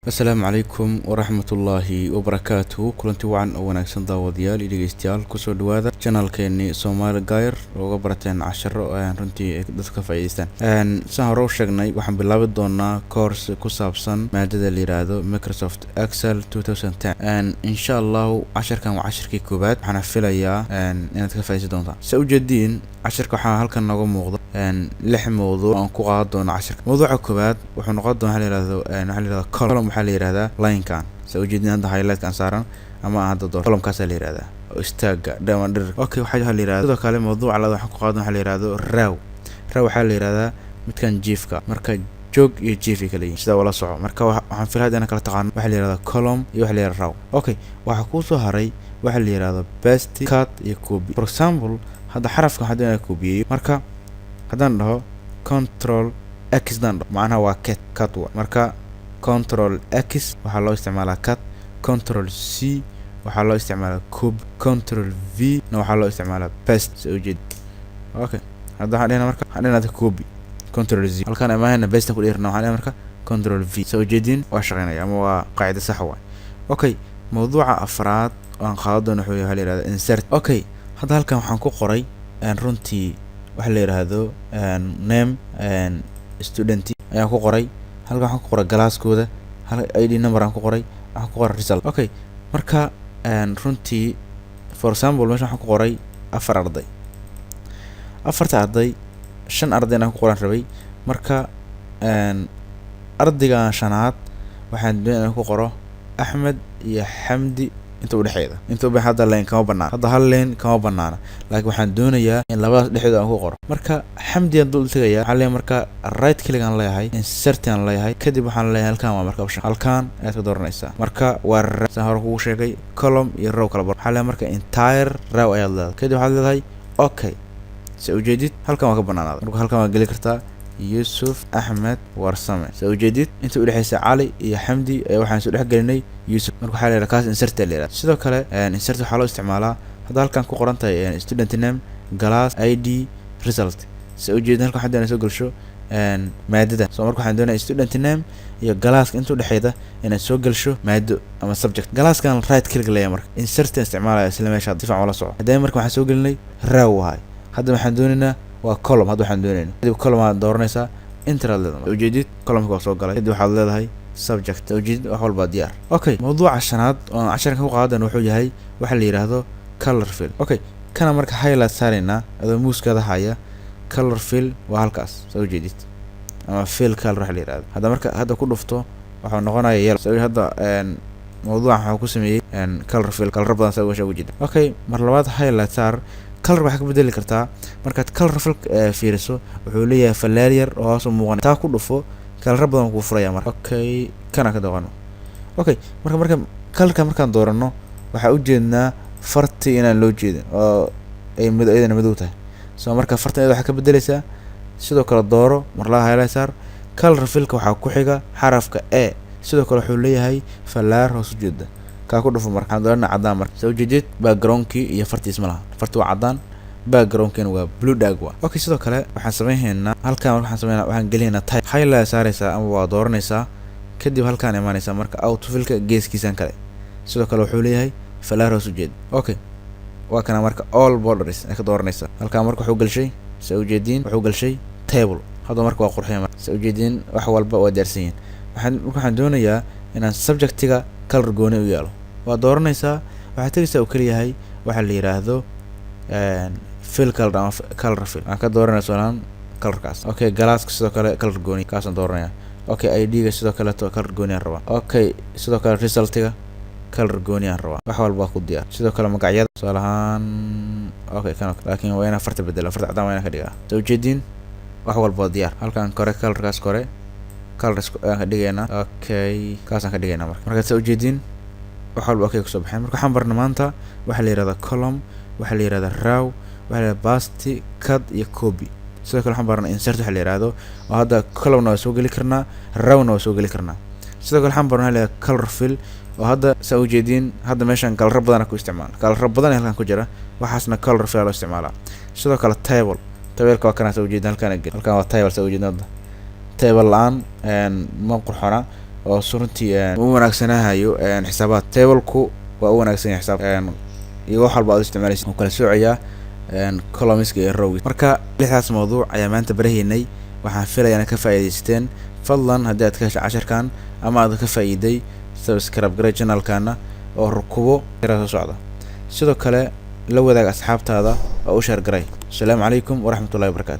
Asalaamu calaykum waraxmatullaahi wabarakaatuhu. Kulanti wacan oo wanaagsan, daawadayaal iyo dhegeystayaal. Kusoo dhawaada channelkeeni Soomaali Gayer oo uga barateen casharo runtii ay dadka ka faa'iideystaan. Saan hore u sheegnay, waxaan bilaabi doonaa course ku saabsan maadada la yiraahdo Microsoft Excel 2010. Insha Allahu casharkan waa casharkii koowaad, waxaana filayaa inaad ka faa'iideysan doontaan. Sa ujeediin, casharka waxaa halkan nooga muuqda lix mawduuc aan ku qaadan doono casharka. Mawduuca koowaad wuxuu noqon doonaa waxa la yihahdo, waxaa la yihahdaa column. Waxaa la yihahdaa linekan sa ujeedin hadda highlightkan saaran ama aan hadda door, columnkaasaa la yihahdaa oo istaaga dhama dhir. Okay, waxaa la yihahdaa sidoo kale mawduuca labaad waxaan ku qaadan waxaa la yihahdo row. Row waxaa la yihahdaa midkan jiifka, marka joog iyo jiif ay kala yihiin, sidaa ula soco. Marka waxaan filaya hadda inaan kala taqaano waxa la yihahdaa column iyo waxa la yihahdaa row. Okay, waxaa kuusoo haray waxa la yihahdo paste, cut iyo copy. For example, hadda xarafka waxaan doonaya kobiyeeyo. Marka haddaan dhaho Control X daan dhaho, macnaha waa cut, cut wa. Marka Control X waxaa loo isticmaalaa cut, Control C waxaa loo isticmaalaa copy, Control V na waxaa loo isticmaalaa paste, sa ujeed. Okay, hadda waxaan dhehna, marka waxaan dhehna hadda copy, Control Z. Halkaan imaahayna paste ku dhihirna, waxaan dhehna marka Control V. Sa ujeedin, waa shaqeynaya ama waa qaacida sax waay. Okay, mawduuca afraad oo aan qaadan doono wuxuu yahay la yihahdo insert. Okay, hadda halkan waxaan ku qoray runtii waxa la yidhaahdo name student ayaan ku qoray. Halkan waxaan ku qoray classkooda, hal ID number aan ku qoray, waxaan ku qoray result. Okay, marka runtii for example mesha waxaan ku qoray afar arday. Afarta arday, shan arday inaan ku qoran rabay. Marka ardaygan shanaad waxaan doonaya inaan ku qoro Axmed iyo Xamdi inta udhexeeda. Inta u hadda line kama banaana, hadda hal line kama banaana, laakiin waxaan doonayaa in labadaas dhexdooda aan ku qoro. Marka Xamdi aan dul tegaya, waxaan leeyahay marka right click aan leeyahay, insert aan leeyahay, kadib waxaan leeyahay halkan waa marka option, halkan ayaad ka dooranaysaa. Marka waa saan hore kugu sheegay, column iyo row kala bar. Waxaa leeyahay marka entire row ayaad leedahay, kadib waxaad leedahay okay. Se ujeedid, halkan waa ka banaanaaday. Marka halkan waa geli kartaa Yuusuf Axmed Warsame. Sa ujeedid, inta udhexeysa Cali iyo Xamdi ayaa waxaan soo dhex gelinay Yuusuf. Marka waxaa la yidhaha kaas insert la yidhaha. Sidoo kale insert waxaa loo isticmaalaa hadda halkan ku qoran tahay student name, class, ID, result. Sa ujeedid, halkan waxaan doonaya soo gelsho maadada. So marka waxaan doonaya student name iyo classka inta udhexeeda inaad soo gelsho maado ama subject. Classkan right click leeyahay, marka insert isticmaalaya isla meesha si fiican ula soco. Haddaba marka waxaan soo gelinay row wahay, hadda waxaan doonaynaa waa column. Hadda waxaan doonaynaa kadib column aad dooranaysaa, enter aad leedahay. Ujeedid, columnka waa soo galay. Kadib waxaad leedahay subject. Ujeedid, wax walbaa diyaar. Okay, mawduuca shanaad oo aan casharkan ku qaadan wuxuu yahay waxa la yidhaahdo color fill. Okay, kana marka highlight saaraynaa adoo mousekaada haya. Color fill waa halkaas, soo ujeedid, ama fill color waxa la yidhahdo. Hadda marka hadda ku dhufto, wuxuu noqonaya yellow. So hadda mawduucan waxaa ku sameeyey color fill, color badan saa uga ujeeda. Okay, mar labaad highlight saar. Color waxaa ka bedeli kartaa markaad color fill fiiriso, wuxuu leeyahay falaar yar oo hoos u muuqan, taa ku dhufo, coloro badan kuu furaya. Marka okay, kana ka dooqano. Okay, marka colorka markaan doorano, waxaa ujeednaa farti inaan loo jeedin oo ay mid iyadana madow tahay. So marka fartan iyada waxaa ka bedeleysaa, sidoo kale dooro, mar laba highlight saar. Color fillka waxaa ku xiga xarafka A. Sidoo kale wuxuu leeyahay falaar hoos ujeeda, kaa ku dhufo. Marka waxaan doorana caddaan. Marka soo ujeedid, backgroundkii iyo fartiis ma laha. Farti waa caddaan, backgroundkiina waa blue dark waa. Okay, sidoo kale waxaan sameynhaynaa halkan, waxaan sameynaa, waxaan gelinaynaa type. Highlight saaraysaa ama waa dooranaysaa, kadib halkaan imaanaysaa. Marka autofillka geeskiisan kale sidoo kale wuxuu leeyahay falaar hoos ujeed. Okay, waa kana. Marka all borders ay ka dooranaysaa halkaan. Marka wuxuu gelshay, sa ujeediin, wuxuu gelshay table. Hadda marka waa qurxiya. Marka sa ujeediin, wax walba waa diyaarsan yihiin. Waxaan marka waxaan doonayaa inaan subjectiga color gooni u yeelo. Waa dooranaysaa, waxaad tegaysaa uu keliyahay waxaa la yiraahdo fill color ama color fill. Waxaan ka dooranaya solaan colorkaas. Okay, classka sidoo kale color gooni kaasaan dooranaya. Okay, ID-ga sidoo kaleeto color gooni aan rabaa. Okay, sidoo kale resultiga color gooni aan rabaa. Wax walba waa ku diyaar. Sidoo kale magacyada tusaale ahaan. Okay, kan laakiin waa inaan farta bedela, farta cadaan waa inaan ka dhigaa. Soo ujeediin, wax walba waa diyaar. Halkan kore colorkaas kore colors ayaan ka dhigaynaa. Okay, kaasaan ka dhigaynaa. Marka markaad saa ujeediin, wax walba okay kusoo baxeen. Marka waxaan barna maanta waxaa la yihahdaa column, waxaa la yihahdaa row, waxaa la yihahdaa paste, cut iyo copy. Sidoo kale waxaan barnaa insert waxa la yihahdo, oo hadda column-na waa soo geli karnaa, row-na waa soo geli karnaa. Sidoo kale waxaan barnaa waxa la yihahdaa color fill, oo hadda saa ujeediin, hadda meeshan coloro badana ku isticmaala, coloro badan halkan ku jira, waxaasna color fill loo isticmaalaa. Sidoo kale table, tableka waa kana, saa ujeedin, halkaan geli, halkan waa table. Saa ujeedin, hadda table la-aan ma qurxona. Oo runtii u wanaagsanahayo xisaabaad. Tableku waa u wanaagsan yahay xisaab iyo wax walba aad u isticmaalaysa, wuu kala soocayaa columnska iyo rowgi. Marka lixdaas mawduuc ayaa maanta barahaynay. Waxaan filaya inaad ka faa'iidaysteen. Fadlan, haddii aad ka heshay casharkan ama aad ka faa'iiday, subscribe garay channelkana oo rukubo soo socda. Sidoo kale la wadaag asxaabtaada oo u share garay. Asalaamu calaykum waraxmatullahi wabarakatu.